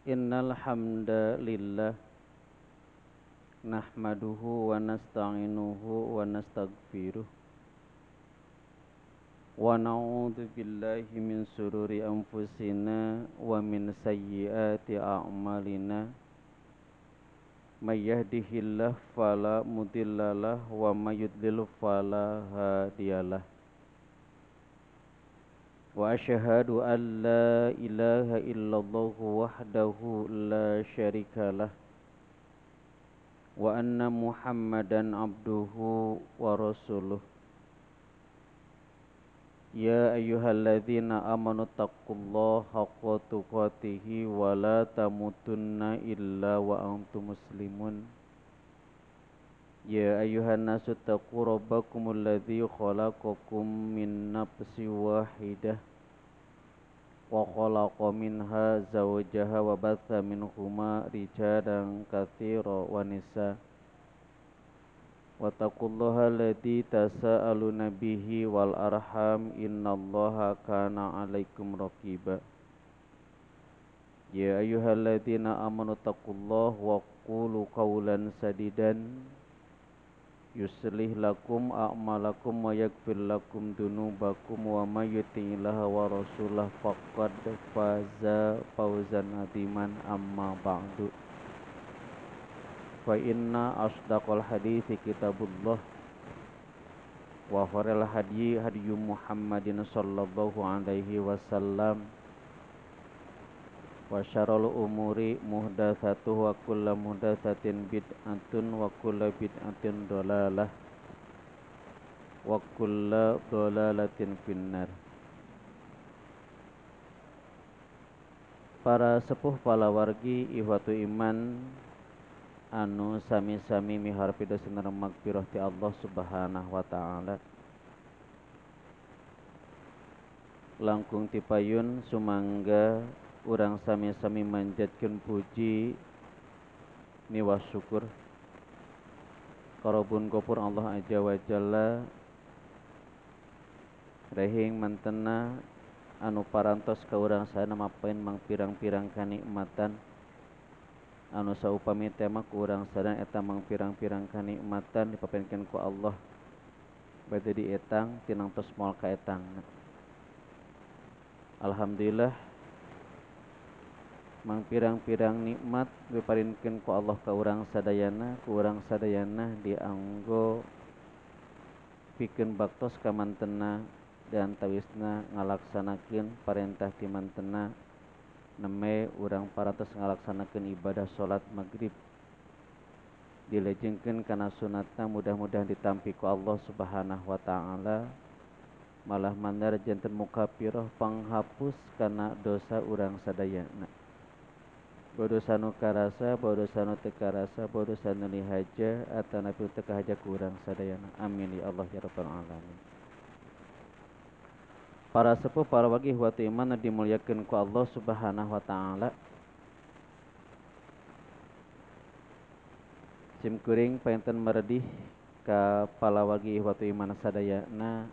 Innal hamdalillah nahmaduhu wa nasta'inuhu wa nastaghfiruh wa na'udzu billahi min sururi anfusina wa min sayyiati a'malina. May yahdihillahu fala mudhillalah wa may yudlil fala hadiyalah. Wa asyhadu an la ilaha illallah wahdahu la syarikalah wa anna Muhammadan abduhu wa rasuluh. Ya ayyuhalladzina amanu taqullaha haqqa tuqatih wa la tamutunna illa wa antum muslimun. Ya ayyuhan nasu taqu rabbakumul ladzi khalaqakum min nafsin wahidah wa khalaqa minha zawjaha wa batha minhuma rijalan katsiran wa nisaa. Wattaqullaha alladzi tasaaluna bihi wal arham innallaha kana 'alaikum raqiba. Ya ayyuhalladzina amanu taqullaha wa qulu qawlan sadidan yuslih lakum a'malakum wa yaghfir lakum dunubakum wa may yuti'illaha wa rasulahu faqad faza fawzan 'aziman. Amma ba'du. Fa inna asdaqal hadithi kitabullah wa khairul hadyi hadyu Muhammadin sallallahu alaihi wasallam wa syarrul umuri muhdatsatuha wa kullu muhdatsatin bid'atun wa kullu bid'atin dalalah wa kullu dalalatin finnar. Para sepuh palawargi ihwatu iman anu sami-sami miharep sinar magfirah ti Allah Subhanahu wa ta'ala. Langkung tipayun sumangga urang sami-sami manjatkeun puji miwah syukur karobun gopur Allah Azza wa Jalla rehing mantena anu parantos ka urang sadayana mapain mangpirang-pirang kanikmatan anu saupami tema ku urang sadayana eta mangpirang-pirang kanikmatan dipapenkeun ku Allah bade dietang tinang tos moal kaetang. Alhamdulillah mangpirang-pirang nikmat diparinkeun ku Allah ka urang sadayana, ku urang sadayana dianggo pikeun baktos ka mantena dan tawisna ngalaksanakeun parentah ti mantena. Neme urang parantos ngalaksanakeun ibadah salat maghrib dilejengkeun kana sunatna mudah-mudahan ditampi ku Allah Subhanahu wa ta'ala, malah mandar janten mukafirah panghapus kana dosa urang sadayana. Bodosa nu karasa, bodosa nu teu karasa, bodosa nu lihaja atanapi teu kahaja ku urang sadayana. Amin ya Allah ya rabbal alamin. Para sepuh, para wagih wa iman dimuliakeun ku Allah Subhanahu wa ta'ala. Sim kuring painten meredih ka palawagi wa iman sadayana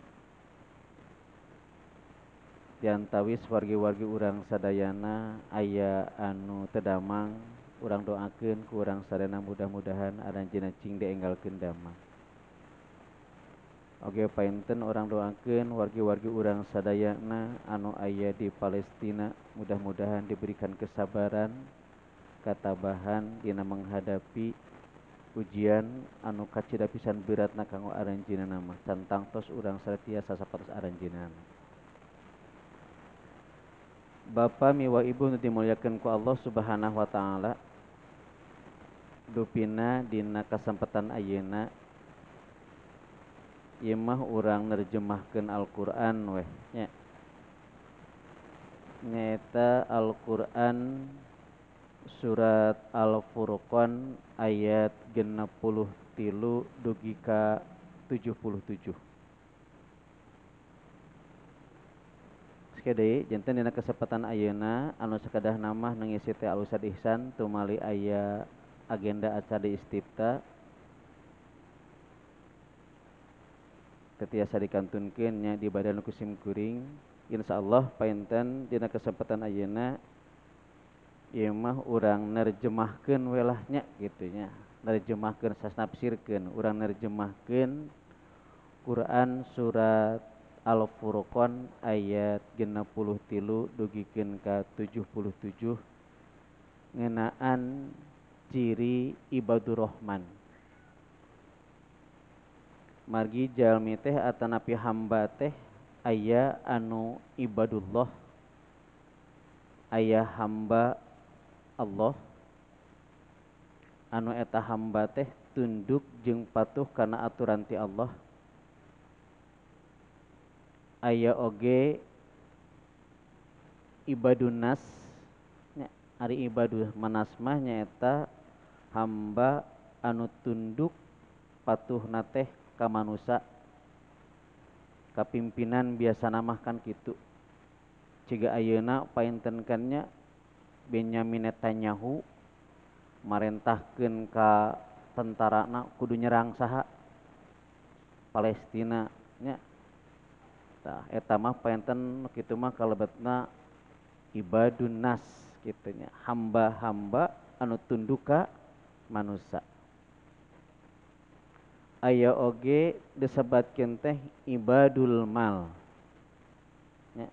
diantawis wargi-wargi urang sadayana aya anu teu damang, urang doakeun ku urang sadayana mudah-mudahan aranjeunna cing dienggalkeun damang. Oge painten urang doakeun wargi-wargi urang sadayana anu aya di Palestina mudah-mudahan diberikan kesabaran, katabahan dina menghadapi ujian anu kacida pisan beratna kanggo aranjeunna mah. Can tangtos urang sadaya sasapatos aranjeunna. Bapa miwa ibu nu dimuliakeun ku Allah Subhanahu wa ta'ala, dupina dina kasempatan ayeuna ieu mah urang nerjemahkeun Al-Qur'an weh nya. Nyaeta Al-Qur'an surat Al-Furqan ayat 63 dugi ka 77. Sakade janten dina kesempatan ayeuna anu sakadah namah nu ngisi teh Al Ustad Ihsan tumali aya agenda acara di Istifta tetiasa dikantunkeun nya di badan ku sim kuring. Insyaallah painten dina kesempatan ayeuna Ieu mah urang nerjemahkeun welahnya kitu nya, nerjemahkeun sasnafsirkeun, urang nerjemahkeun Quran surat Al-Furqan ayat 63 dugikeun ka 77 ngeunaan ciri ibadur rahman. Margi jalmi teh atanapi hamba teh aya anu ibadullah, aya hamba Allah anu eta hamba teh tunduk jeung patuh kana aturan ti Allah. Aya oge ibadunas nya, ari ibaduh manas mah nyaeta hamba anu tunduk patuhna teh ka manusa, ka pimpinan biasana mah kan kitu. Ciga ayeuna paintenkan nya Benyamin Netanyahu marentahkeun ka tentarana kudu nyerang saha? Palestina nya. Tah eta mah painten kitu mah kalebetna ibadun nas kitu nya, hamba-hamba anu tunduk ka manusa. Aya oge disebatkeun teh ibadul mal. Nya.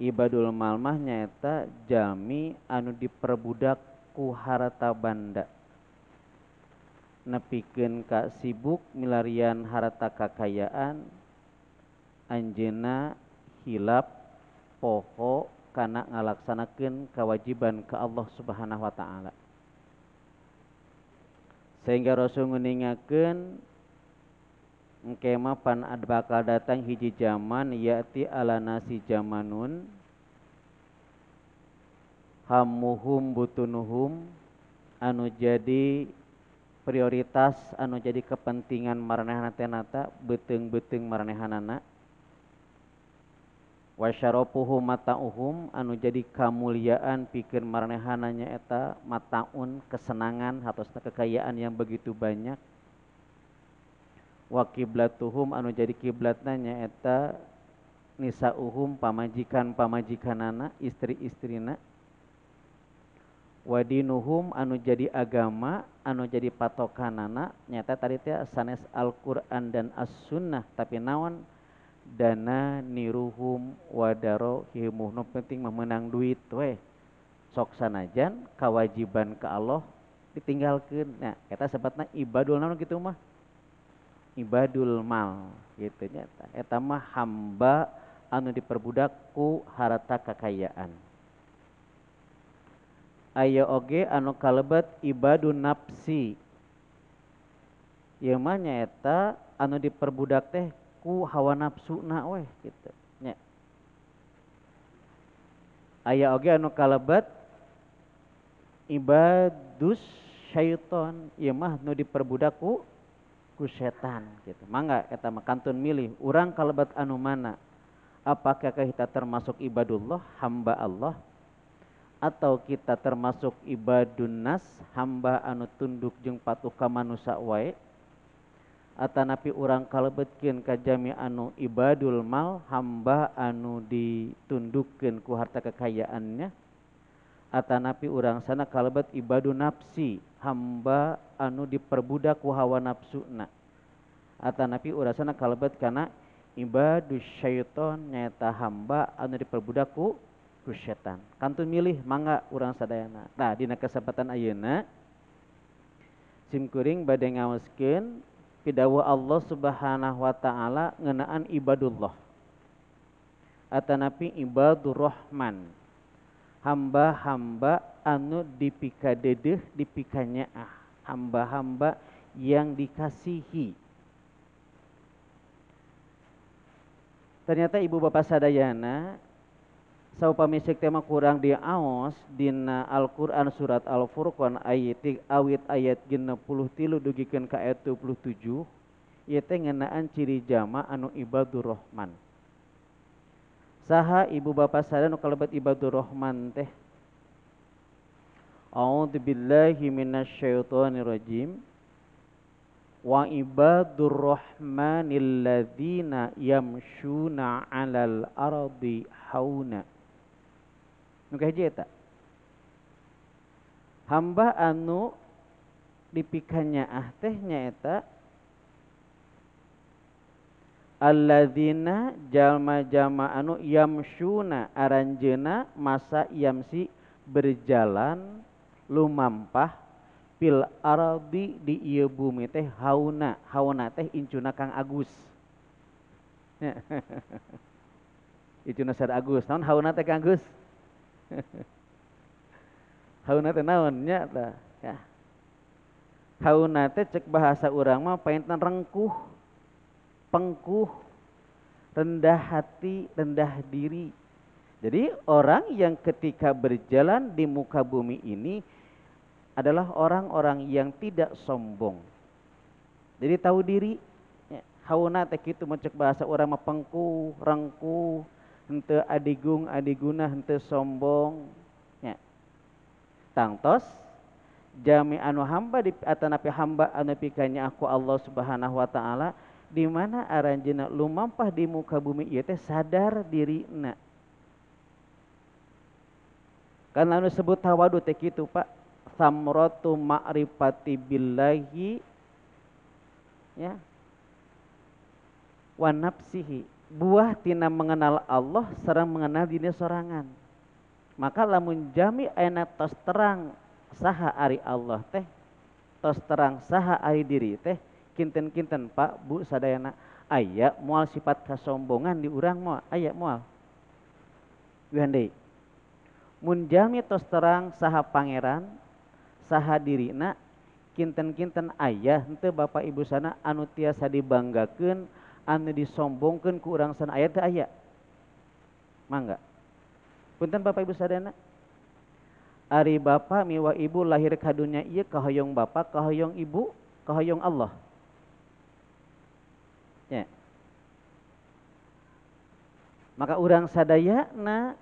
Ibadul mal mah nyaeta jalmi anu diperbudak ku harta banda. Nepikeun ka sibuk milarian harta kakayaan, anjeunna hilap poho kana ngalaksanakeun kewajiban ka Allah Subhanahu wa taala. Sehingga Rasul nguningakeun engke mah pan bakal datang hiji zaman ya'ti ala nasi jamanun hamuhum butunuhum, anu jadi prioritas, anu jadi kepentingan maranehna teh nata beuteung-beuteung maranehanana, wasyarafuhum mata'uhum, anu jadi kamuliaan pikeun maranehana nyaeta mataun, kesenangan atau kekayaan yang begitu banyak, wa kiblatuhum, anu jadi kiblatna nyaeta nisauhum, pamajikan-pamajikanana, istri-istrina, wadinuhum, anu jadi agama, anu jadi patokanana nyaeta tadi teh sanes Al-Qur'an dan As-Sunnah, tapi naon dana niruhum wadaro himuh, nu penting mah meunang duit weh, sok sanajan kewajiban ka Allah ditinggalkeun. Nah eta sebatna ibadul naon kitu mah, ibadul mal gitu nya. Eta mah hamba anu diperbudak ku harta kakayaan. Aya oge anu kalebet ibadun nafsi, ieu mah nyaeta anu diperbudak teh ku hawa nafsuna weh gitu nya. Aya oge anu kalebet ibadus syaiton, ieu mah nu diperbudak ku setan gitu. Mangga eta mah kantun milih urang kalebet anu mana? Apakah kita termasuk ibadullah, hamba Allah, atau kita termasuk ibadun nas, hamba anu tunduk jeung patuh ka manusa wae, atanapi urang kalebetkeun ka jami anu ibadul mal, hamba anu ditundukkeun ku harta kekayaannya, atanapi urang sana kalebet ibadun nafsi, hamba anu diperbudak ku hawa nafsuna, atanapi urang sana kalebet kana ibadus syaiton, nyaeta hamba anu diperbudak ku setan. Kantun milih mangga urang sadayana. Tah dina kesempatan ayeuna sim kuring bade ngaoskeun pidawuh Allah Subhanahu wa taala ngeunaan ibadullah atanapi ibadur rahman, hamba-hamba anu dipikadedeuh, dipikanyaah, hamba-hamba yang dikasihi. Ternyata ibu bapak sadayana saupami seuk teh mah kurang diaos dina Al-Qur'an surat Al-Furqan ayat awit ayat 63 dugikeun ka ayat 27 ieu teh ngeunaan ciri jama anu ibadur rahman. Saha ibu bapa sadaya nu kalebet ibadur rahman teh? A'udzu billahi minasyaitonir rajim. Wa ibadur rahmanil ladzina yamshuna 'alal ardi hauna. Nu kahiji eta. Hamba anu dipikanyaah teh nyaeta alladzina jalma-jalma anu yamsyuna aranjeuna masa yamsi berjalan lumampah fil ardi di ieu bumi teh hauna, hauna teh incuna Kang Agus. Incuna Sad Agus, naon hauna teh Kang Agus? Hauna teh naon nya tah ya. Hauna teh cek bahasa urang mah painten rengkuh, pengkuh, rendah hati, rendah diri. Jadi orang yang ketika berjalan di muka bumi ini adalah orang-orang yang tidak sombong. Jadi tahu diri. Hauna teh kitu mun cek bahasa urang mah pengkuh, rengkuh, henteu adigung adiguna, henteu sombong. Ya. Tangtos jami anu hamba di atanapi hamba anu pikanya aku Allah Subhanahu wa taala di mana aranjeuna lumampah di muka bumi ieu teh sadar dirina. Kan anu sebut tawadu teh kitu Pak, samratu ma'rifati billahi ya wa nafsihi, buah tina mengenal Allah sareng mengenal diri sorangan. Maka lamun jami ayeuna tos terang saha ari Allah teh, tos terang saha ari diri teh, kinten-kinten Pak Bu sadayana aya moal sifat kasombongan di urang moal, aya moal. Wihan deui. Mun jami tos terang saha pangeran, saha dirina, kinten-kinten aya henteu Bapak Ibu sana anu tiasa dibanggakeun, anu disombongkeun ku urang sana aya teu aya? Mangga. Punten Bapak Ibu sadayana. Ari bapak miwa ibu lahir ka dunya ieu kahoyong bapak, kahoyong ibu, kahoyong Allah. Ya. Maka urang sadayana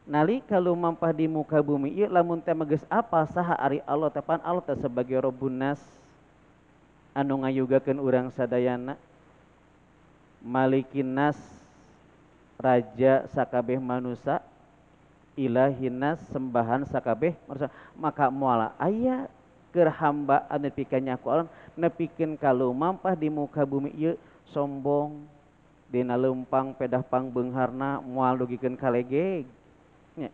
nalika lumampah di muka bumi ieu lamun teh geus apal saha ari Allah teh, pan Allah teh sebagai Rabbun Nas anu ngayugakeun urang sadayana, Malikin Nas raja sakabeh manusa, Ilahinas sembahan sakabeh manusa. Maka moal aya keur hamba anu pikanya ku Allah nepikeun ka lumampah di muka bumi ieu sombong dina leumpang pedah pangbeungharna moal dugikeun ka legeg. Nya.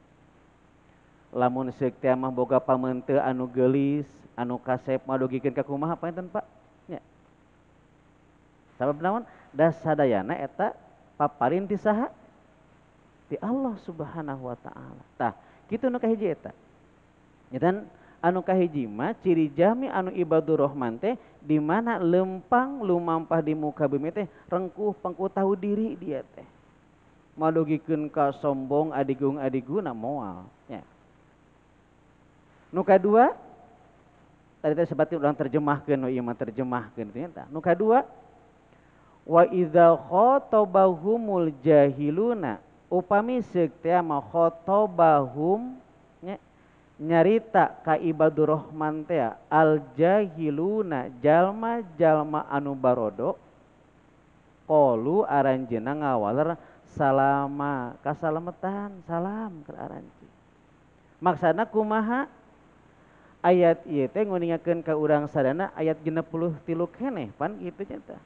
Lamun seuk teh mah boga pameuteu anu geulis, anu kasep mah dugikeun ka kumaha panten Pak? Nya. Sabab naon? Da sadayana eta paparin ti saha? Ti Allah Subhanahu wa taala. Tah, kitu nu kahiji eta. Nyetan anu kahiji mah ciri jami anu ibadur rahman teh di mana lempang lumampah di muka bumi teh rengkuh pengkuh tahu diri dia teh. Madugikeun ka sombong adigung adiguna moal nya. Nu kadua tadi teh sebatin urang terjemahkeun nu ieu mah terjemahkeun teh eta. Nu kadua wa idza khatabahumul jahiluna, upami seuk teh mah khatabahum nya nyarita ka ibadur rahman teh al jahiluna jalma-jalma anu barodo, qalu aranjeuna ngawaler salama kasalametan, salam ke aranjeun. Maksana kumaha? Ayat ieu teh nguningakeun ka urang sadana ayat 63 keneh pan kitu nya tah.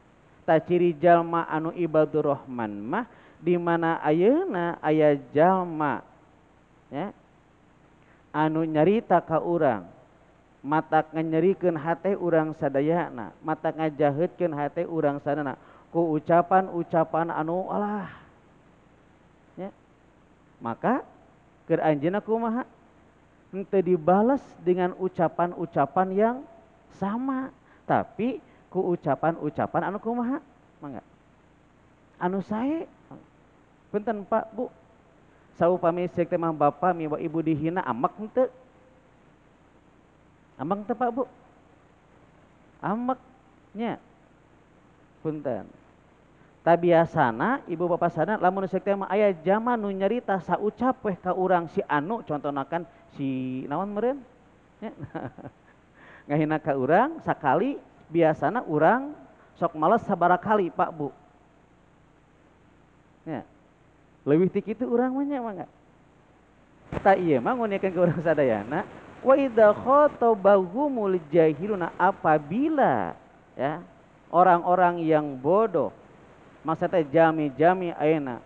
Tah ciri jalma anu ibadur rahman mah di mana ayeuna aya jalma ya anu nyarita ka urang, matak nganyerikeun hate urang sadayana, matak ngajaheutkeun hate urang sadayana ku ucapan-ucapan anu alah ya. Maka keur anjeunna kumaha? Henteu dibales dengan ucapan-ucapan yang sama, tapi ku ucapan-ucapan anu kumaha? Mangga. Anu sae. Punten Pak Bu, saupami seuk teh mah bapa miwa ibu dihina amek henteu? Amek teu Pak Bu? Amek nya. Punten. Tabiasana ibu bapa sana lamun seuk teh mah aya zaman nu nyarita saucap weh ka urang si anu, contohna kan si naon meureun nya. Ngahina ka urang sakali biasana urang sok males sabaraha kali Pak Bu. Nya. Leuwih ti kitu urang mah nya mangga. Tah ieu mah nguniakeun ka urang sadayana wa idza khatabahumul jahiluna, apabila ya orang-orang yang bodoh, maksudnya jami-jami ayeuna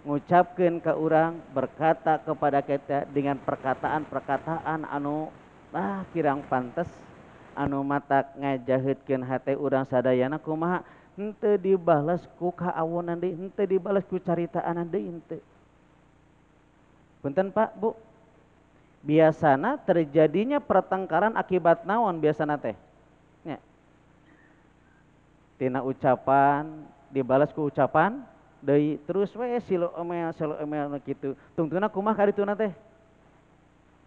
ngucapkeun ka urang, berkata kepada kita dengan perkataan-perkataan anu kirang pantes, anu matak ngajaheutkeun hate urang sadayana kumaha, henteu dibales ku kaawonan deui, henteu dibales ku caritaanan deui, henteu. Punten Pak, Bu. Biasana terjadinya pertengkaran akibat naon biasana teh? Nya. Tina ucapan dibalas ku ucapan deui, terus we silo emel silo emel kitu. Tungtuna kumaha karituna teh?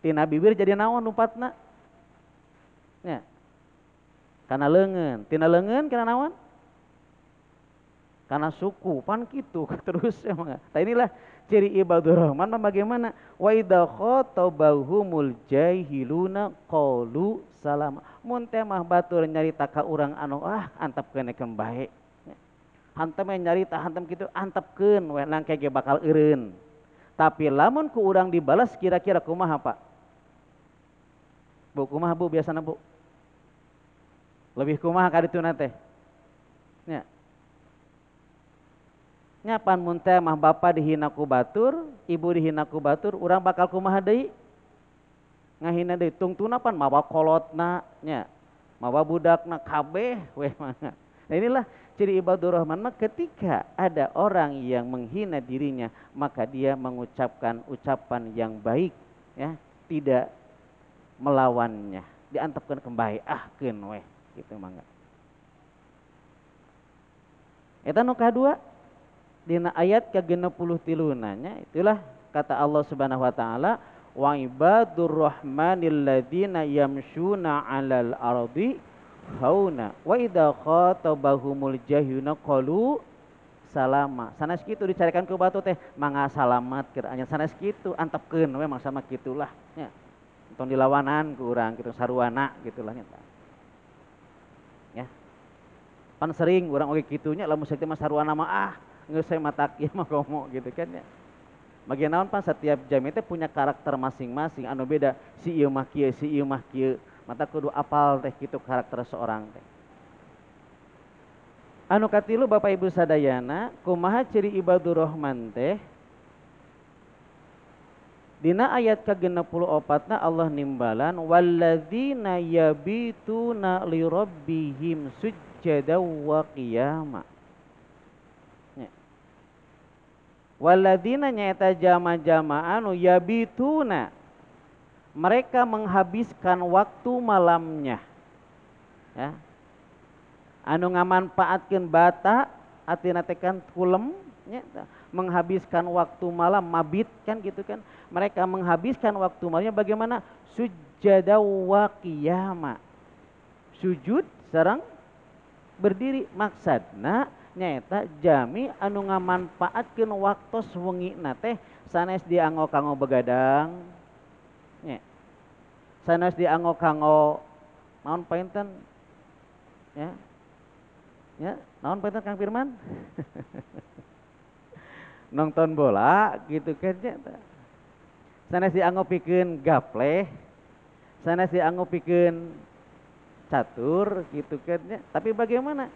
Tina bibir jadi naon lumpatna? Nya. Kana leungeun, tina leungeun kana naon? Kana suku, pan kitu terus emang. Tah inilah ciri ibadur rahman mah bagaimana? Wa idza khatabahumul jahiluna qalu salama. Mun teh mah batur nyarita ka urang anu antepkeun keun bae. Hantem we nyarita hantem kitu antepkeun we nangke ge bakal eureun. Tapi lamun ku urang dibalas kira-kira kumaha Pak? Bu kumaha Bu biasana Bu? Lebih kumaha ka dituna teh? Nya. Nyapan mun teh mah bapa dihina ku batur, ibu dihina ku batur, urang bakal kumaha deui? Ngahina deui, tungtuna pan mawa kolotna nya, mawa budakna kabeh weh mah. Nah inilah ciri ibadur rahman mah, ketika ada orang yang menghina dirinya, maka dia mengucapkan ucapan yang baik ya, tidak melawannya, diantepkeun kembali keun weh gitu mangga. Eta nu kadua dina ayat ke-63 nanya, itulah kata Allah Subhanahu wa taala wa ibadur rahmanil ladzina yamshuna 'alal ardi hauna wa idza khatabahumul jahiluna qalu salama. Sanes kitu dicarikan ku batu teh mangga salamat keur anya sanes kitu antepkeun we mangsa mah kitulah nya. Tong dilawanan ku urang kitu saruana gitulah nya. Ya. Pan sering urang oge kitunya lamun sakitu mah saruana mah geus saya matak ieu mah komo gitu kan ya. Bagian naon pan setiap jam itu punya karakter masing-masing anu beda, si ieu mah kieu, si ieu mah kieu. Mata kudu apal teh kitu karakter seorang teh. Anu katilu Bapak Ibu sadayana, kumaha ciri ibadur rahman teh? Dina ayat ke-64 na Allah nimbalan walladzina yabituna lirabbihim sujjadan wa qiyama. Waladina nyaeta jama-jama anu yabituna, mereka menghabiskan waktu malamnya ya, anu ngamanfaatkeun bata atina teh kan kulem nya, menghabiskan waktu malam mabit kan gitu kan, mereka menghabiskan waktu malamnya bagaimana? Sujada wa qiyama, sujud sareng berdiri. Maksudna nyaeta jami anu ngamanfaatkeun waktos wengina teh sanes dianggo kanggo begadang nya, sanes dianggo kanggo naon painten ya, ya naon painten Kang Firman nonton bola gitu kan nya, sanes dianggo pikeun gapleh, sanes dianggo pikeun catur gitu kan nya. Tapi bagaimana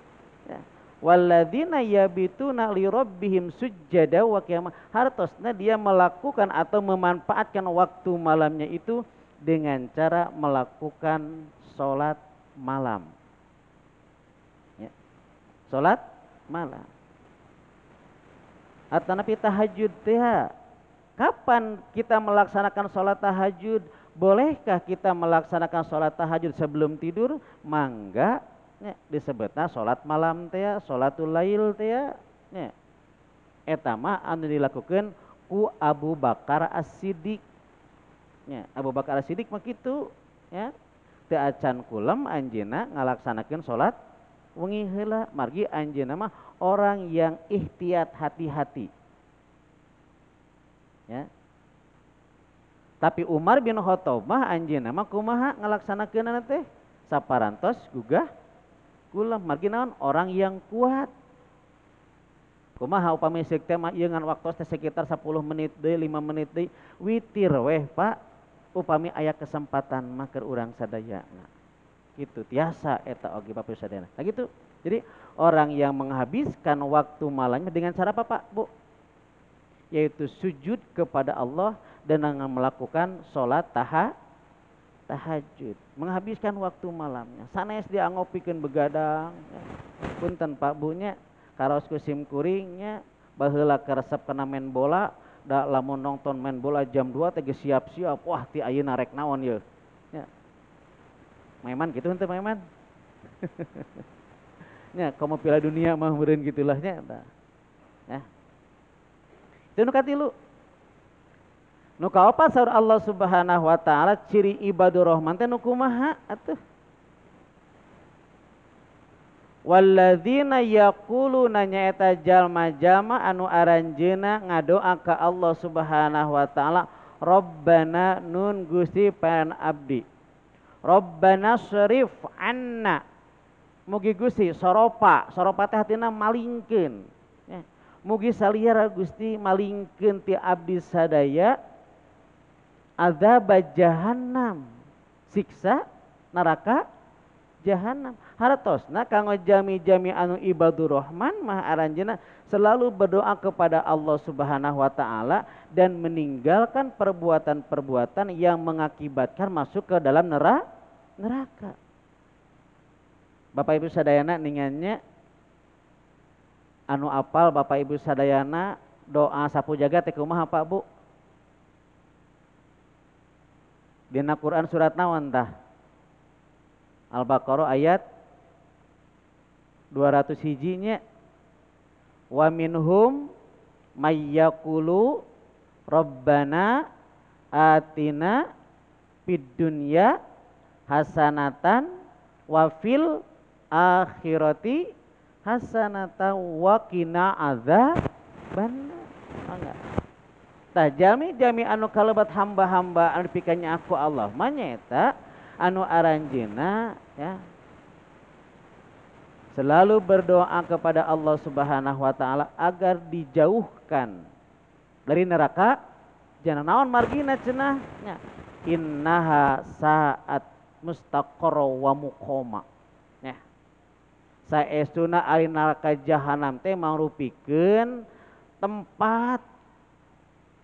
ya, walladzina yabituna lirabbihim sujjada wa qiyama, hartosna dia melakukan atau memanfaatkan waktu malamnya itu dengan cara melakukan salat malam ya. Salat malam atau napi tahajud teh. Kapan kita melaksanakan salat tahajud? Bolehkah kita melaksanakan salat tahajud sebelum tidur? Mangga nya, disebutna salat malam teh, salatul lail teh nya. Eta mah anu dilakukeun ku Abu Bakar As-Siddiq nya. Abu Bakar As-Siddiq mah kitu nya, teu acan kulem anjeunna ngalaksanakeun salat wengi heula. Margi anjeunna mah orang yang ihtiyat, hati-hati ya. Tapi Umar bin Khattab mah anjeunna mah kumaha ngalaksanakeunana teh? Saparantos gugah kulem. Margi naon? Orang yang kuat. Kumaha upami seuk teh mah ieu ngan waktos teh sekitar 10 menit deui 5 menit deui witir weh Pak upami aya kesempatan mah keur urang sadayana. Gitu tiasa eta oge Bapak Ibu sadayana. Nah gitu. Jadi orang yang menghabiskan waktu malamnya dengan cara apa Pak Bu? Yaitu sujud kepada Allah dan dengan melakukan sholat tahajud, menghabiskan waktu malamnya. Sanes diangopikeun begadang, ya. Punten Pak Bu nya, karaos ku sim kuringnya, baheula karesep kana main bola, da lamun nonton main bola jam 2 teh geus siap-siap, wah ti ayeuna rek naon yeuh. Ya. Maeman kitu henteu maeman? Nya komo Piala Dunia mah meureun gitulah nya tah. Ya. Itu nu katilu. Nu kaopat saur Allah Subhanahu wa taala ciri ibadur rahman teh nu kumaha atuh? Walladzina yaquluna nyaeta jalma-jalma anu aranjeuna ngadoa ka Allah Subhanahu wa taala, Rabbana nun Gusti pan abdi. Rabbana sharif anna. Mugi Gusti soropa, soropa teh hartina malingkeun. Ya. Mugi salira Gusti malingkeun ti abdi sadaya azab jahannam, siksa neraka jahanam. Hartosna kanggo jami-jami anu ibadur rahman mah aranjeuna selalu berdoa kepada Allah Subhanahu wa taala dan meninggalkan perbuatan-perbuatan yang mengakibatkan masuk ke dalam neraka. Bapak Ibu sadayana ningannya anu apal Bapak Ibu sadayana doa sapu jagat teh kumaha Pak Bu? Dina Quran surat naon tah? Al-Baqarah ayat 200 hijinya. Wa minhum mayyaqulu rabbana atina fid dunya hasanatan wa fil akhirati hasanatan wa qina adzabannar. Mangga. Tah jami-jami anu kalebat hamba-hamba anu dipikanya aku Allah mah nyaeta anu aranjeuna ya selalu berdoa kepada Allah Subhanahu wa taala agar dijauhkan dari neraka jana. Naon margina cenah nya? Innaha saat mustaqarra wa muqama. Ya. Saestuna ari neraka jahanam teh mangrupikeun tempat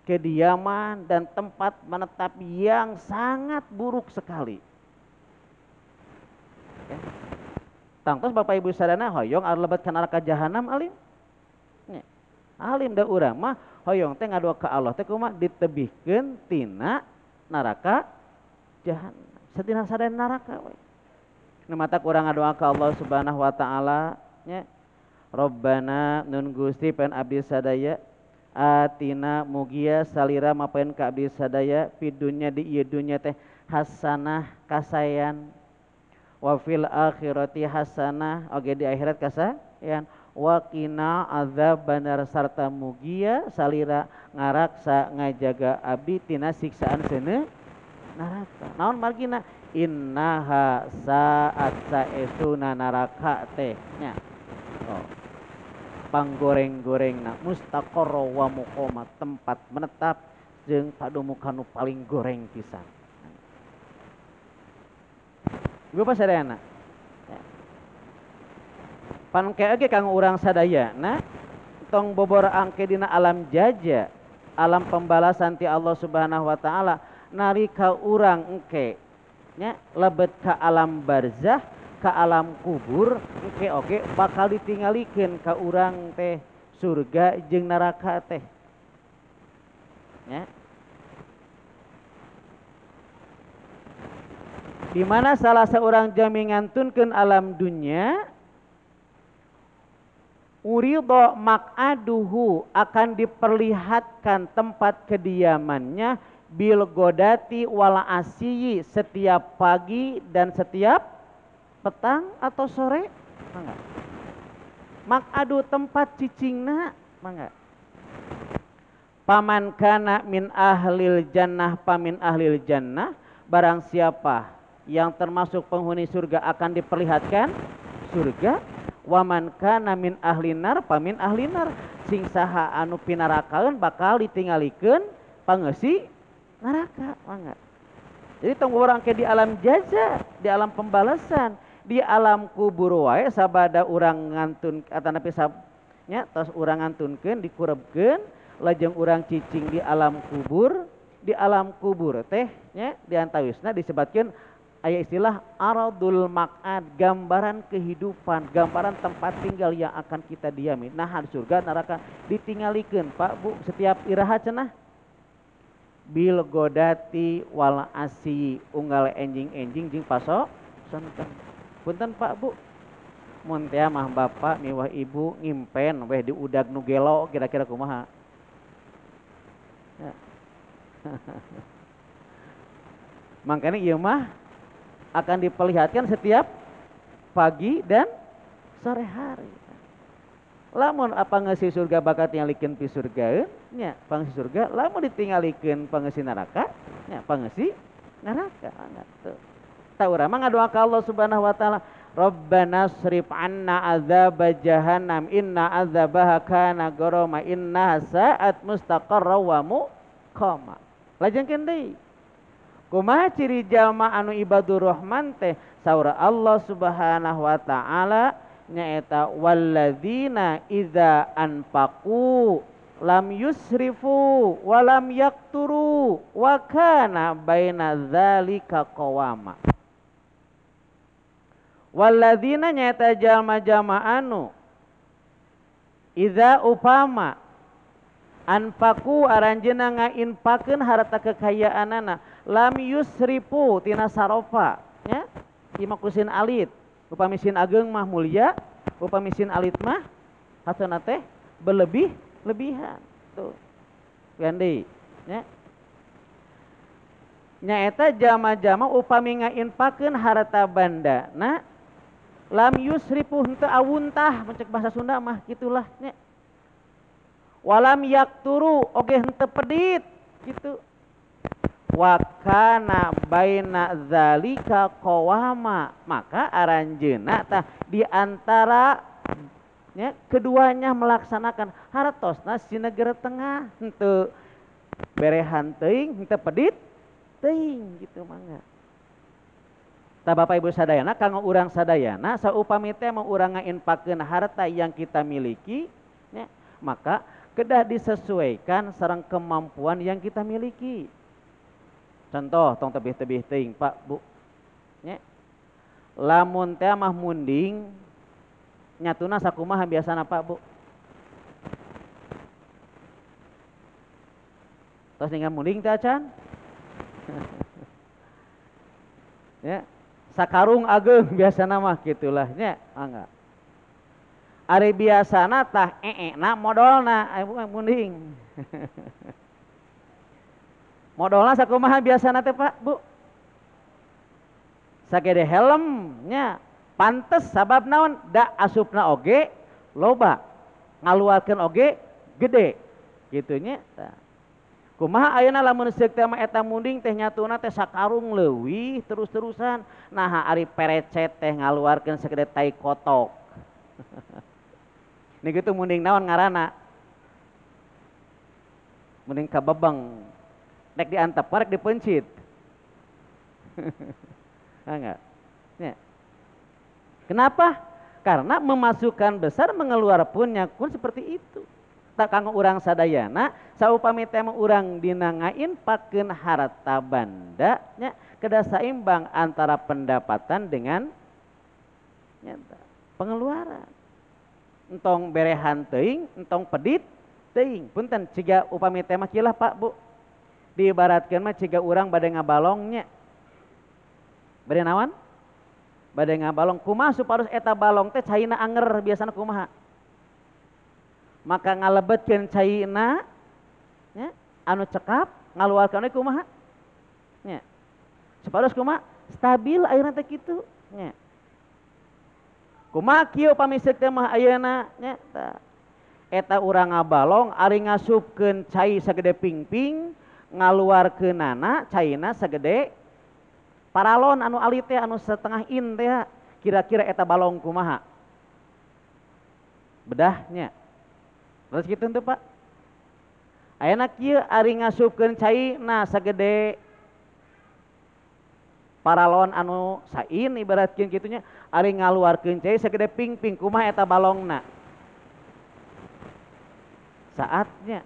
kediaman dan tempat menetap yang sangat buruk sekali. Ya. Tangtos Bapak Ibu sadana hoyong anu lebet ka neraka jahanam alim. Ya. Alim da urang mah hoyong teh ngadoa ka Allah teh kumaha ditebihkeun tina neraka jahanam. Satina sadaya neraka we. Nu mata urang ngadoa ka Allah Subhanahu wa taala nya. Rabbana nun Gusti pen abdi sadaya atina mugia salira mapaen ka abdi sadaya pidunya di ieu dunya teh hasanah kasayan wa fil akhirati hasanah oge di akhirat kasayan wa qina adzabannar sarta mugia salira ngaraksa ngajaga abdi tina siksaan seuneu neraka. Naon margina? Innaha saat saestuna neraka teh nya. Oh. Panggoreng-gorengna mustaqarra wa muqama tempat menetap jeung padumukan nu paling goreng pisan. Ibu apa sadayana? Pan oge kanggo urang sadayana tong bobor angke dina alam jaja, alam pembalasan ti Allah Subhanahu wa taala nalika urang engke nya lebet ka alam barzah, ka alam kubur engke oge bakal ditingalikeun ka urang teh surga jeung neraka teh. Nya. Di mana salah seorang jami ngantunkeun alam dunya urido maq'aduhu akan diperlihatkan tempat kediamannya bil godati wal asiyi setiap pagi dan setiap petang atau sore, mangga. Maq'adu tempat cicingna, mangga. Paman kana min ahlil jannah pamin ahlil jannah, barang siapa yang termasuk penghuni surga akan diperlihatkan surga, Waman kana min ahlinar pamin ahlinar, sing saha anu pinarakaeun bakal ditinggalikeun pangeusi neraka. Mangga. Jadi tong urang ke di alam jaza, di alam pembalasan, di alam kubur wae sabada urang ngantun atanapi nya tos urang ngantunkeun dikurebkeun lajeng urang cicing di alam kubur. Di alam kubur teh nya di antawisna disebutkeun aya istilah aradul maq'ad, gambaran kehidupan, gambaran tempat tinggal yang akan kita diami. Nah, di surga neraka ditinggalikeun Pak Bu setiap iraha cenah bil godati wal asi, unggal enjing-enjing jeung paso sonten. Punten Pak Bu, mun teh mah bapak miwah ibu ngimpen weh di udag nu gelo kira-kira kumaha? Ya. Makanya ieu mah akan diperlihatkan setiap pagi dan sore hari. Lamun apa ngeusi surga bakal tingalikeun pi surga nya, pangeusi surga, lamun ditingalikeun pangeusi neraka nya, pangeusi neraka. Tuh. Tah urang mah ngadoa ka Allah Subhanahu wa taala, Rabbana srif anna adzab jahannam inna adzabaha kana gharama innaha sa'at mustaqarra wa muqama. Lajengkeun deui. Kumaha ciri jalma anu ibadur rahman teh? Saur Allah Subhanahu wa taala nyaeta walladzina idza anfaqu lam yusrifu wa lam yaqturu wa kana baina dzalika qawama. Walladzina nyaeta jalma-jalma anu idza upama anfaqu aranjeuna ngainfakeun harta kekayaanana lam yusrifu tina sarofa nya, ieu mah kusin alit, upami sin ageng mah mulia, upami sin alit mah hasana teh berlebih-lebihan. Tuh. Gandhi nya. Nyaeta jama-jama upami ngainfakeun harta bandana lam yusrifu henteu awuntah, mencek bahasa Sunda mah gitulah nya. Walam yakturu oge henteu pedit gitu. Wa kana baina zalika qawama, maka aranjeuna tah di antara nya keduanya melaksanakan hartosna si negara tengah, henteu berehan teuing henteu pedit teuing gitu mangga. Tah Bapak Ibu sadayana kanggo urang sadayana saupami teh mau urang ngainfakeun harta yang kita miliki nya, maka kedah disesuaikan sareng kemampuan yang kita miliki. Contoh tong tebih-tebih teuing Pak Bu nya. Lamun teh mah munding nyatuna sakumaha biasana Pak Bu? Tos ninggal munding teh acan? Ya, sakarung ageng biasana mah gitulah nya, mangga. Ari biasana tah ee-na modolna munding. Modolna sakumaha biasana teh Pak Bu? Sagede helm nya, pantes sabab naon? Da asupna oge loba, ngaluarkeun oge gede kitu nya. Tah. Kumaha ayeuna lamun seuk teh mah eta munding teh nyatuna teh sakarung leuwih terus-terusan. Nah ari perecet teh ngaluarkeun sagede tai kotok. Ini gitu munding naon ngaranna? Munding kabebeng. Rek diantep, rek dipencit. Enggak. Ya. Kenapa? Karena memasukkan besar mengeluar pun nyakun seperti itu. Tak kanggo urang sadayana, saupami teh mah urang dina ngainfakeun harta banda nya kedah saimbang antara pendapatan dengan nya pengeluaran. Entong berehan teuing, entong pedit teuing. Punten ciga upami teh mah kieu lah Pak Bu. Diibaratkeun mah ciga urang bade ngabalong nya. Bade naon? Bade ngabalong. Kumaha supados eta balong teh caina anger biasana kumaha? Maka ngalebetkeun caina nya anu cekap ngaluarkeun kumaha? Nya. Supados kumaha? Stabil airna teh kitu nya. Kumaha kieu upami seuk teh mah ayeuna nya tah. Eta urang ngabalong ari ngasupkeun cai sagede pingping ngaluarkeunana caina sagede paralon anu alit teh anu setengah in teh, kira-kira eta balong kumaha? Bedahnya. Terus kitu henteu Pak? Ayeuna kieu ari ngasupkeun cai na sagede paralon anu sain ibaratkeun kitu nya, ari ngaluarkeun cai sagede pingping kumaha eta balongna? Saatnya.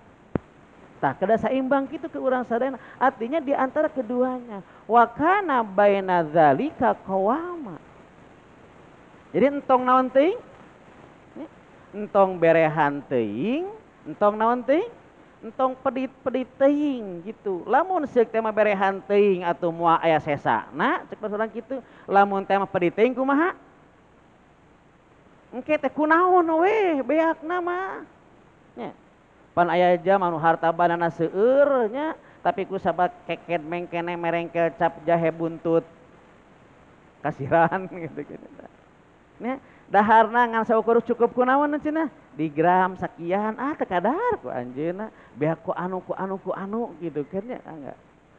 Tah kedah saimbang kitu ke urang sadayana. Artinya di antara keduanya. Wa kana baina dzalika qawama. Jadi entong naon teuing? Entong berehan teuing, entong naon teuing? Entong pedit-pedit teuing gitu. Lamun seuk teh mah berehan teuing atuh moal aya sesana, cek urang kitu. Lamun teh mah pedit teuing kumaha? Engke teh kunaon we beakna mah. Nya. Pan aya jam anu harta banana seueur nya, tapi ku sabab keket mengkene merengkel cap jahe buntut kasiran gitu gitu. Nya, daharna ngan saukur cukup kunaon cenah? Di gram sakian ah teu kadar ku anjeunna, beak ku anu ku anu ku anu gitu kan nya enggak.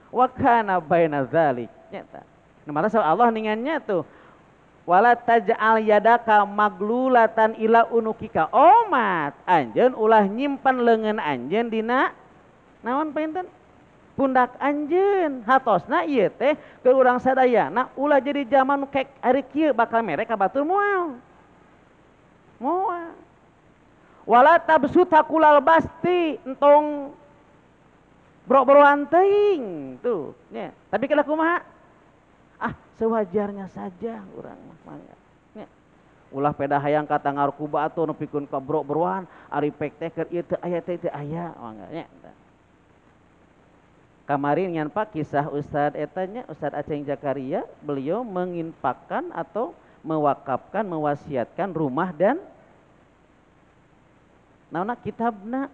Wa kana baina dzalik nya ta. Nah, mata Allah ningannya tuh wala taj'al yadaka maglulatan ila unukika. Omat anjeun ulah nyimpen leungeun anjeun dina naon panginten? Pundak anjeun. Hatosna ieu teh keur urang sadayana ulah jadi zaman kek ari kieu bakal mere ka batur moal. Moal. Wala tabsuta kulal basti entong bro-broan teuing tuh nya. Tapi kedah kumaha? Ah, sewajarnya saja urang mah mangga. Nya. Ulah peda hayang ka tangar ku batur nepikeun ka bro-broan ari pek teh keur ieu teu aya teh teu aya mangga nya. Kamari ngan Pak kisah Ustad eta nya, Ustad Aceng Zakaria, beliau menginfakkan atau mewakafkan, mewasiatkan rumah dan naonna kitabna.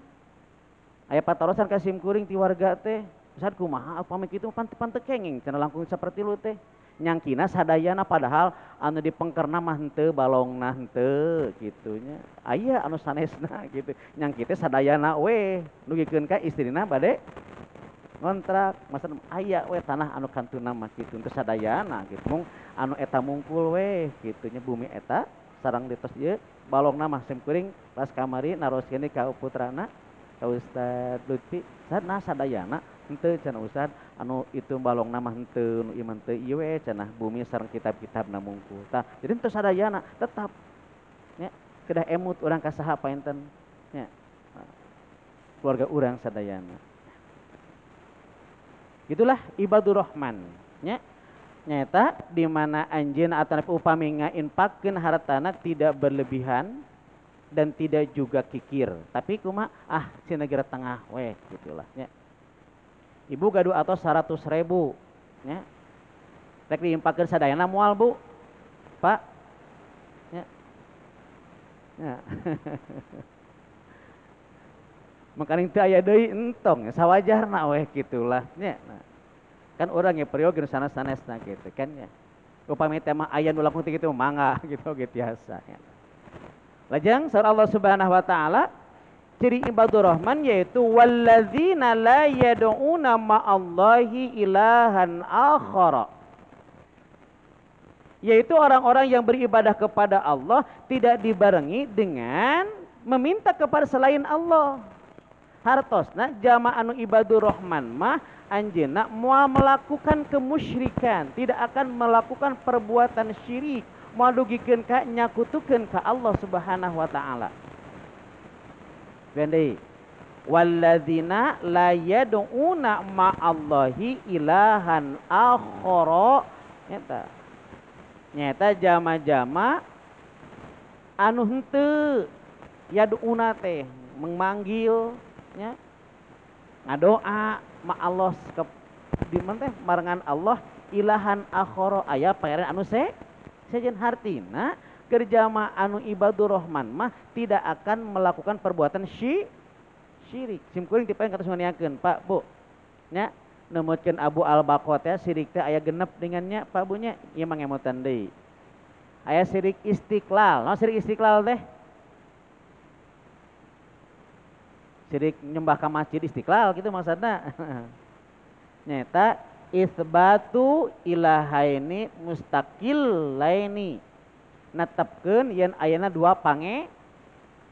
Aya patarosan ka sim kuring ti warga teh, Ustad kumaha upami kitu pan teu kenging cenah langkung saperti lu teh. Nyangkina sadayana padahal anu dipengkerna mah henteu balongna henteu kitu nya. Aya anu sanesna gitu. Nyangki teh sadayana we dugikeun ka istrina bade ngontrak, masa aya we tanah anu kantuna mah kitu henteu sadayana kitu. Mung anu eta mungkul we kitu nya bumi eta sareng ditos ieu balongna mah sim kuring pas kamari naroskeun ka putrana ka Ustad Lutfi, sana sadayana henteu cenah Ustad anu itu balongna mah henteu nu ieu mah henteu ieu we cenah bumi sareng kitab-kitabna mungkul. Tah jadi henteu sadayana tetap nya kedah emut urang ka saha painten nya keluarga urang sadayana. Itulah ibadur rahman nya. Nyata di mana anjeun atanapi upami ngainfakkeun hartana tidak berlebihan dan tidak juga kikir, tapi kumaha ah cenah negara tengah weh gitulah nya. Ibu gaduh atos 100.000 nya. Rek diinfakkeun sadayana moal Bu? Pak? Nya. Nya. Makaning teu aya deui entong sawajarna weh gitulah nya. Nah, kan urang ge peryogi nu sanes-sanesna gitu kan nya. Upami teh mah aya nu langkung teu kitu mangga gitu ge tiasa nya. Lajeng saur Allah Subhanahu wa taala ciri ibadur rahman yaitu walladzina la yad'una ma'allahi ilahan akhara. Yaitu orang-orang yang beribadah kepada Allah tidak dibarengi dengan meminta kepada selain Allah. Hartosna jamaah anu ibadur rahman mah anjeunna moal melakukan kemusyrikan, tidak akan melakukan perbuatan syirik, moal dugikeun ka nyakutukeun ka Allah Subhanahu wa taala. Gandai walladzina la yad'una ma'allahi ilahan akhara. Nyata. Nyata jama-jama anu henteu yad'una teh memanggil nya ngadoa ma Allah ke di mana teh marengan Allah ilahan akhara aya pangeran anu sejen hartina kerjama anu ibadur rahman mah tidak akan melakukan perbuatan syirik. Sim kuring tipe kata nganiakeun Pak Bu nya nemutkeun Abu Al-Baqah teh syirik teh aya genep dengannya Pak Bu nya ieu mah ngemutan deui. Aya syirik istiqlal. Naon syirik istiqlal teh? Syirik nyembah ka masjid istiqlal gitu maksudna. Nyata isbatu ilahaini mustaqillaini. Netepkeun yen ayana dua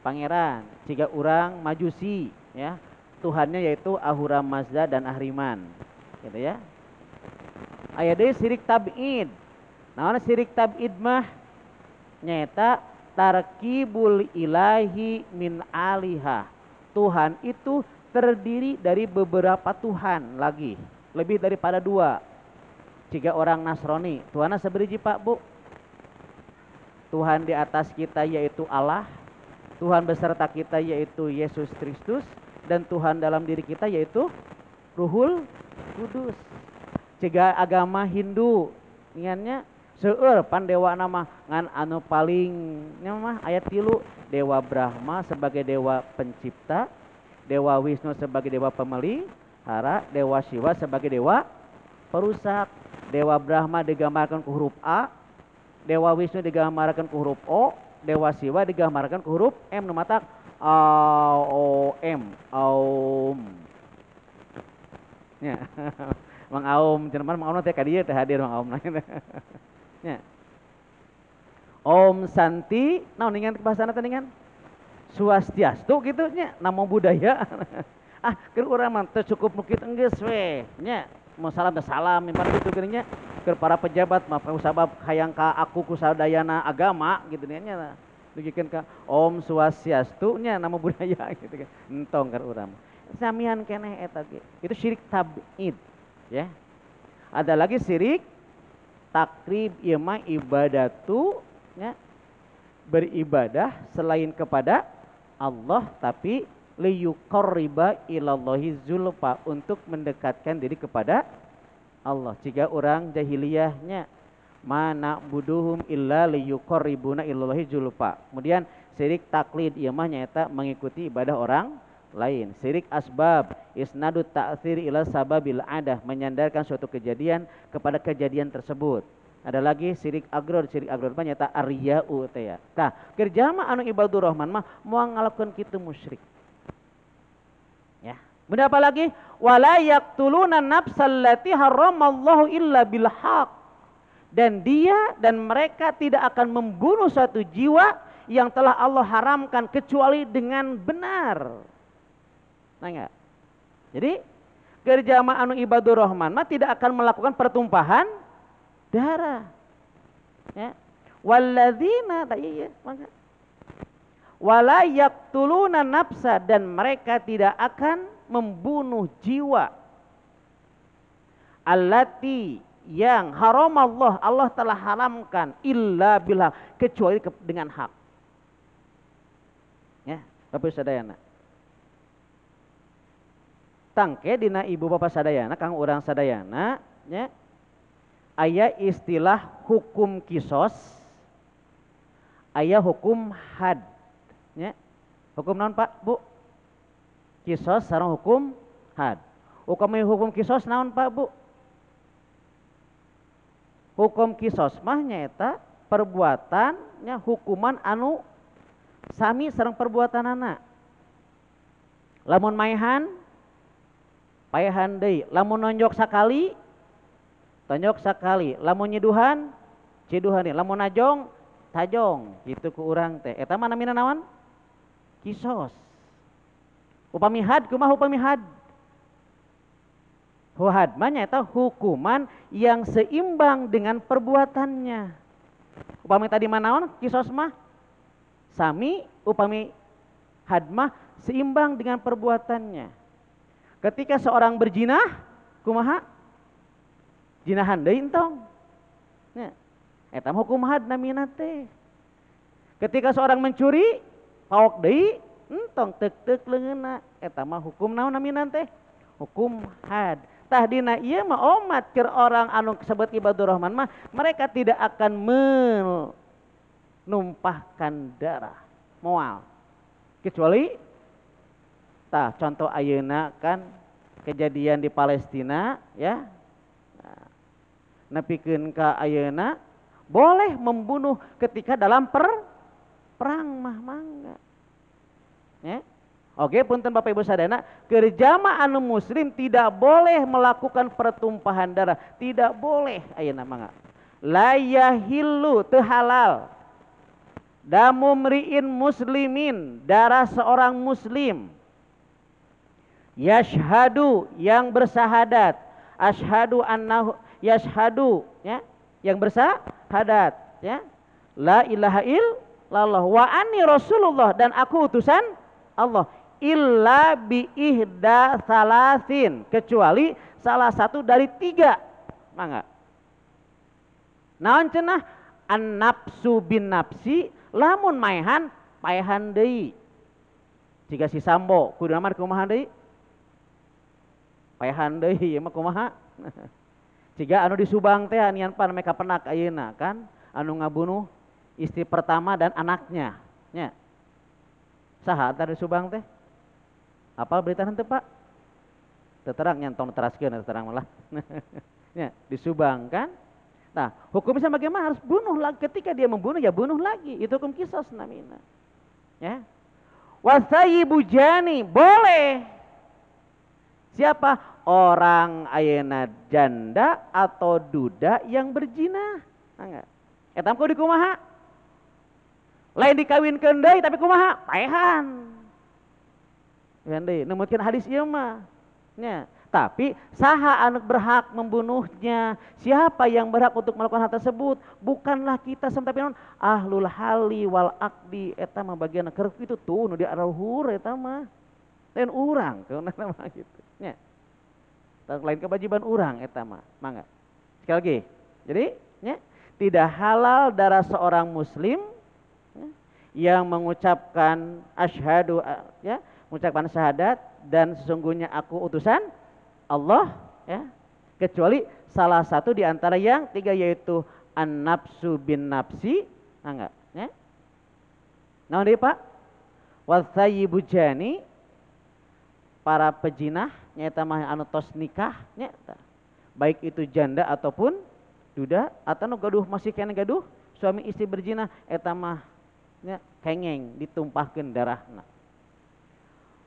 Pangeran. Jika urang Majusi ya, Tuhannya yaitu Ahura Mazda dan Ahriman gitu ya. Aya deui syirik tab'id. Naon syirik tab'id mah? Nyaeta tarkibul ilahi min alihah. Tuhan itu terdiri dari beberapa Tuhan lagi, lebih daripada dua. Jika orang Nasrani, Tuhanna saberiji Pak Bu? Tuhan di atas kita yaitu Allah, Tuhan beserta kita yaitu Yesus Kristus, dan Tuhan dalam diri kita yaitu Ruhul Kudus. Jika agama Hindu, ngannya seueur pan dewa nama ngan anu paling nya mah ayat 3, Dewa Brahma sebagai dewa pencipta, Dewa Wisnu sebagai dewa pemelihara, Dewa Siwa sebagai dewa perusak. Dewa Brahma digambarkan ku huruf A, Dewa Wisnu digambarkan ku huruf O, Dewa Siwa digambarkan ku huruf M, nu matak A O M, Aum. Nya. Mang Aum, cenah Mang Aum teh ka dieu teh hadir Mang Aum. Nya. Om Santi, naon ningan bahasana teh ningan? Swastiastu kitu nya, namo budaya. Ah, keur urang mah teu cukup nu kitu enggeus we nya. Mau salam teh salam mimpan kitu geuning nya. Keur para pejabat mah sabab hayang ka aku ku sadayana agama gitu nya. Dugikeun ka Om Swastiastu nya namo budaya gitu kan. Entong keur urang. Samian keneh eta ge. Itu syirik tab'id ya. Ada lagi syirik takrib, ieu mah ibadatu nya, beribadah selain kepada Allah tapi liyuqarriba ilallahi zulfa, untuk mendekatkan diri kepada Allah. Jika orang jahiliyahnya mana buduhum illa liyuqarribuna ilallahi zulfa. Kemudian syirik taklid, ieu mah nyaeta mengikuti ibadah orang lain. Syirik asbab, isnadu ta'thir ila sababil adah, menyandarkan suatu kejadian kepada kejadian tersebut. Ada lagi syirik agror, syirik agror mah nyaeta arya'u teh ya. Tah, keur jalma anu ibadur rahman mah moal ngalakukeun kitu musyrik. Ya. Benda apa lagi? Wala yaqtuluna nafsal lati haramallahu illa bil haq. Dan dia dan mereka tidak akan membunuh suatu jiwa yang telah Allah haramkan kecuali dengan benar. Nah, enggak? Jadi keur jalma anu ibadur rahman mah tidak akan melakukan pertumpahan darah. Ya. Walladzina tak iya mangga. Wala yaqtuluna nafsa, dan mereka tidak akan membunuh jiwa allati yang haram Allah, Allah telah haramkan illa bilhaq, kecuali dengan hak. Ya, Bapak sadayana. Tangke dina ibu bapak sadayana, kang urang sadayana nya, aya istilah hukum kisos, aya hukum had nya. Hukum naon Pak, Bu? Kisos sareng hukum had. Hukum kisos naon Pak, Bu? Hukum kisos mah nyaeta perbuatannya hukuman anu sami sareng perbuatanana. Lamun maehan paehan deui, lamun nonjok sakali tonjok sakali, lamun nyiduhan ciduhan deui, lamun najong tajong, gitu ku urang teh. Eta mah namina naon? Kisos. Upami had kumaha upami had? Had mah nyaeta hukuman yang seimbang dengan perbuatannya. Upami tadi mah naon? Kisos mah sami, upami had mah seimbang dengan perbuatannya. Ketika seorang berjinah, kumaha? Jinahan deui entong. Nya, eta mah hukum had namina teh. Ketika seorang mencuri, paok deui entong teuk-teuk leungeunna, eta mah hukum naon namina teh? Hukum had. Tah dina ieu mah omat keur orang anu sebut ibadur rahman mah mereka tidak akan menumpahkan darah moal. Kecuali tah contoh ayeuna kan kejadian di Palestina ya. Nah, nepikeun ka ayeuna boleh membunuh ketika dalam perang mah mangga. Ya. Oke, punten Bapak Ibu sadayana, keur jamaah anu muslim tidak boleh melakukan pertumpahan darah, tidak boleh ayeuna mangga. La yahillu teu halal. Damu mri'in muslimin, darah seorang muslim. Yashhadu, yang bersahadat. Ashhadu annahu yashhadu, ya, yang bersahadat, ya. La ilaha illallah wa anni rasulullah, dan aku utusan Allah. Illa bi ihda salasin, kecuali salah satu dari tiga. Mangga. Naon cenah? An-nafsu bin nafsi, lamun maehan paehan deui. Jika si Sambo kudu mah kumaha deui? Paehan deui ieu mah kumaha? Jika anu di Subang teh anian pan mereka penak ayeuna kan, anu ngabunuh istri pertama dan anaknya, nya. Saha antar di Subang teh? Apal berita henteu Pak? Teu terang nya tong teraskeun terang malah. Nya, di Subang kan? Nah, hukumnya bagaimana? Harus bunuh lagi. Ketika dia membunuh ya bunuh lagi. Itu hukum kisos namina. Ya. Wasayyibu jani, boleh. Siapa? Orang ayeuna janda atau duda yang berzina. Enggak. Eta kudu kumaha? Lain dikawinkeun deui tapi kumaha? Paehan. Paehan deui, numutkeun hadis ieu mah. Nya. Tapi saha anu berhak membunuhnya? Siapa yang berhak untuk melakukan hal tersebut? Bukanlah kita tapi non ahlul hali wal aqdi, eta mah bagian keur kitu tuh nu di arahur eta mah. Lain urang keuna mah kitu nya. Lain kewajiban urang eta mah. Mangga. Sekali lagi. Jadi nya, tidak halal darah seorang muslim ya, yang mengucapkan asyhadu, ya, mengucapkan syahadat dan sesungguhnya aku utusan Allah, ya, kecuali salah satu di antara yang tiga, yaitu an-nafsu bin nafsi, enggak, ya. Naon deui Pak? Wasayyibu jani, para pejinah nyaeta mah anu tos nikah nyaeta. Baik itu janda ataupun duda atau nu gaduh masih keneh gaduh suami istri berzina eta mah nya kengeng ditumpahkeun darahna.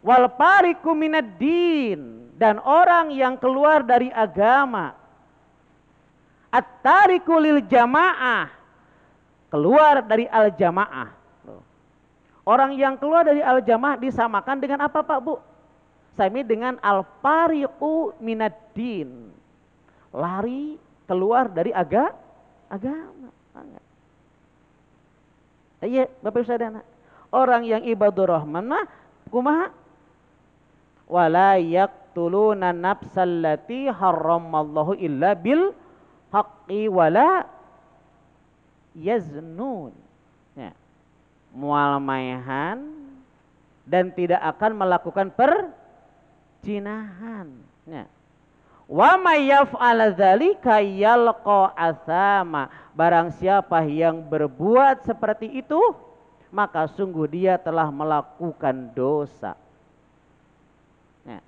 Wal fariqu minad din, dan orang yang keluar dari agama. At-tariku lil jamaah, keluar dari al jamaah. Orang yang keluar dari al jamaah disamakan dengan apa Pak Bu? Sami dengan al fariqu minad din, lari keluar dari agama. Iya, Bapak Ibu sadana. Orang yang ibadur rahman mah kumaha? Wala yaqtuluna nafsallati harramallahu illa bil haqqi wala yaznun. Ya. Mual maehan dan tidak akan melakukan perzinahan. Ya. Wa may yaf'al dzalika yalqa asama. Barang siapa yang berbuat seperti itu, maka sungguh dia telah melakukan dosa. Ya.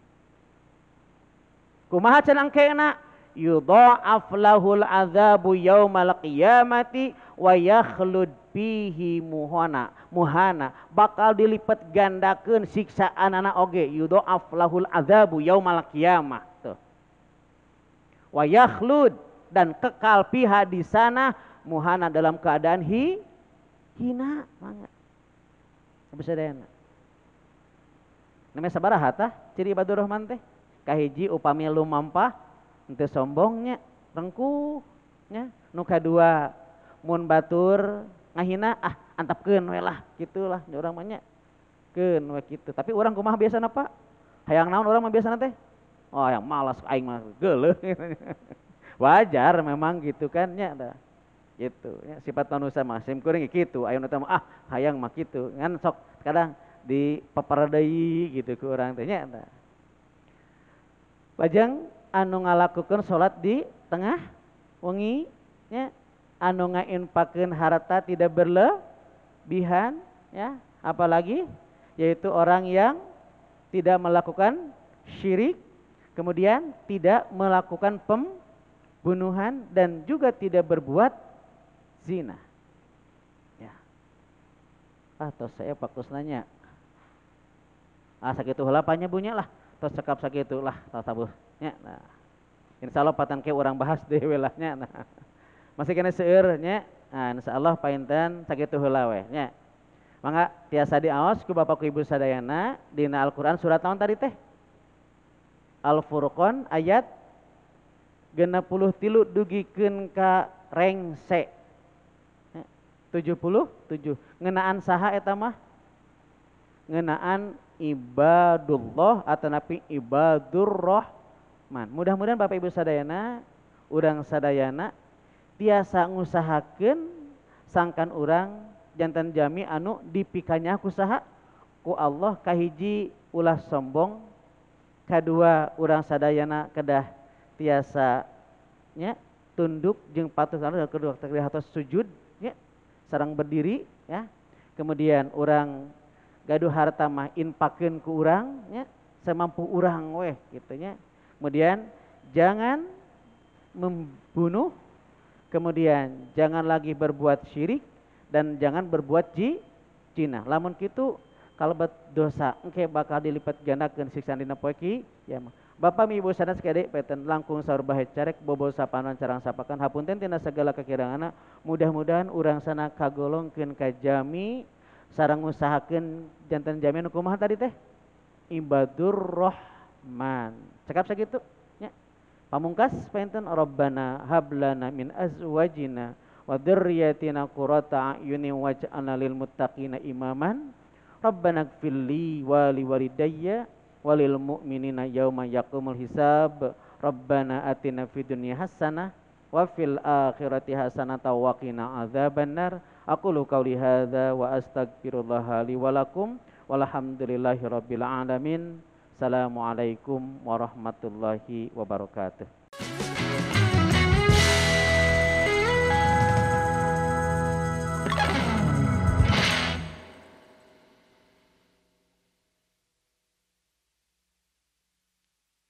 Kumaha cenah engkena? Yudha'af lahul azabu yaumal qiyamati wa yakhlud fihi muhana. Muhana bakal dilipat gandakeun siksaanana oge. Yudha'af lahul azabu yaumal qiyamah. Tuh. Wa yakhlud, dan kekal piha di sana, muhana dalam keadaan hina. Mangga. Bisa dayana. Namanya sabaraha tah ciri ibadur rahman teh? Kahiji upami lumampah henteu sombongnya, rengkuh nya. Nu kadua mun batur ngahina ah antapkeun we lah gitulah urang mah nya. Keun we kitu. Tapi urang kumaha biasana Pak? Hayang naon urang mah biasana teh? Oh, yang malas aing mah geuleuh. Wajar memang gitu kan nya dah. Gitu ya, sifat manusia mah sim kuring kitu, ayeuna teh ah hayang mah kitu. Ngan sok kadang dipaparadai gitu ke urang teh nya dah. Lajeng anu ngalakukeun salat di tengah wengi nya, anu ngainfakeun harta tidak berlebihan ya, apalagi yaitu orang yang tidak melakukan syirik, kemudian tidak melakukan pembunuhan dan juga tidak berbuat zina. Ya. Atau saya fokus nanya. Ah sakitu heula panya bunyi lah, tos cekap sakitu lah tabuh nya. Nah. Insyaallah patan ke urang bahas deui we lah nya. Nah. Masih kena seueur nya. Nah, insyaallah painten sakitu heula we nya. Mangga tiasa diaos ku bapak ku ibu sadayana dina Al-Qur'an surat naon tadi teh? Al-Furqan ayat 63 dugikeun ka rengse 77. Ngeunaan saha eta mah? Ngeunaan ibadullah atanapi ibadur rahman. Mudah-mudahan Bapak Ibu sadayana, urang sadayana tiasa ngusahakeun sangkan urang jantan jami anu dipikanya ku saha? Ku Allah. Kahiji ulah sombong, kadua urang sadayana kedah tiasa nya tunduk jeung patuh anu kedua kedah atos sujud nya sareng berdiri ya. Kemudian urang gaduh harta mah inpakeun ku urang nya semampu urang weh kitu nya. Kemudian jangan membunuh, kemudian jangan lagi berbuat syirik dan jangan berbuat zina. Lamun kitu kalebet dosa engke bakal dilipat gandakeun siksaan dina poe kiamat. Bapak Ibu sanes kade peten langkung saur bahe carek bobo sapanon carang sapakan hapunten tina segala kekiranganna. Mudah-mudahan urang sana kagolongkeun ka jami sareng usahakeun janten jami nu kumaha tadi teh? Ibadur Rahman. Cekap sakitu nya. Pamungkas penten Rabbana hablana min azwajina wa dzurriyyatina qurrata a'yunin waj'alna lil muttaqina imaman. Rabbana ighfirli wa liwalidayya walil mu'minina yauma yaqumul hisab. Rabbana atina fid dunya hasanah wa fil akhirati hasanah wa qina adzabannar. Aqulu qauli hadza wa astaghfirullaha li wa lakum walhamdulillahi rabbil alamin. Assalamualaikum warahmatullahi wabarakatuh.